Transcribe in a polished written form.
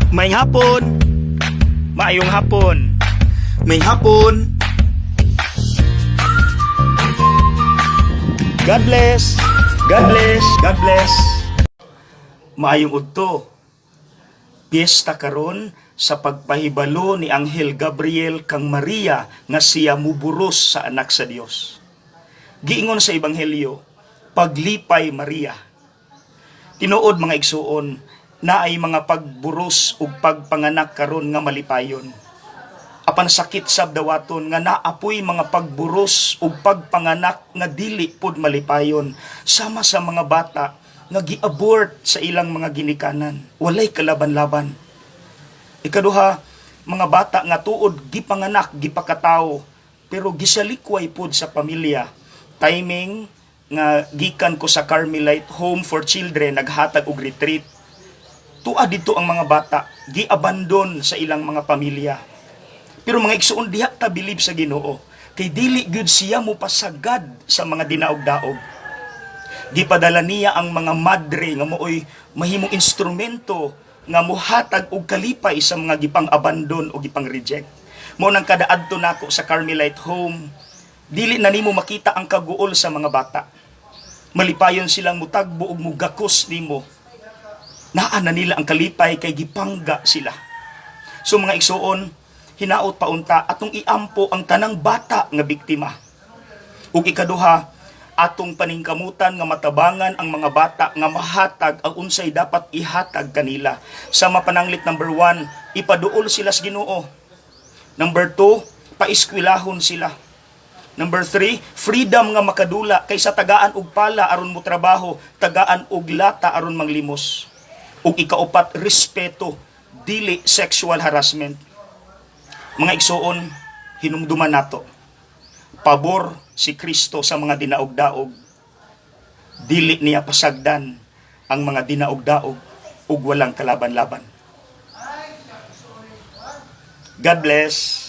Maayong hapon. Maayong hapon. Maayong hapon. God bless. God bless. God bless. Maayong udto. Piyesta karon sa pagpahibalo ni Anghel Gabriel kang Maria nga siya muburos sa anak sa Dios. Giingon sa Ebanghelyo, "Paglipay, Maria." Tinuod, mga igsuon, naay mga pagburos ug pagpanganak karon nga malipayon. Apan sakit sab dawaton nga naapoy mga pagburos ug pagpanganak nga dili pud malipayon, sama sa mga bata nga gi-abort sa ilang mga ginikanan. Walay kalaban-laban. Ikaduha, mga bata nga tuod gipanganak, gipakatawo, pero gisalikway pud sa pamilya. Timing nga gikan ko sa Carmelite Home for Children, naghatag og retreat. Tua didto ang mga bata, giabandon sa ilang mga pamilya. Pero mga igsuon, diha ta bilib sa Ginoo kay dili gyud siya mo pasagad sa mga dinaog-daog. Gipadala niya ang mga madre nga mooy mahimong instrumento nga muhatag og kalipay sa mga gipang-abandon o gipang-reject. Mao nang kada adto nako sa Carmelite Home, dili na nimo makita ang kaguol sa mga bata. Malipayon silang mutagbo ug mugakos nimo. Naa na nila ang kalipay kay gipangga sila. So mga igsuon, hinaot paunta atong iampo ang tanang bata nga biktima. Ug ikaduha, atong paningkamutan nga matabangan ang mga bata nga mahatag ang unsay dapat ihatag kanila. Sa mapananglit number 1, ipaduol sila sa Ginoo. Number 2, paeskwelahon sila. Number 3, freedom nga makadula kaysa tagaan og pala aron mo trabaho, tagaan og lata aron manglimos. Ug ikaupat, respeto, dili sexual harassment. Mga igsuon, hinumduman nato. Pabor si Kristo sa mga dinaog-daog. Dili niya pasagdan ang mga dinaog-daog ug walang kalaban-laban. God bless.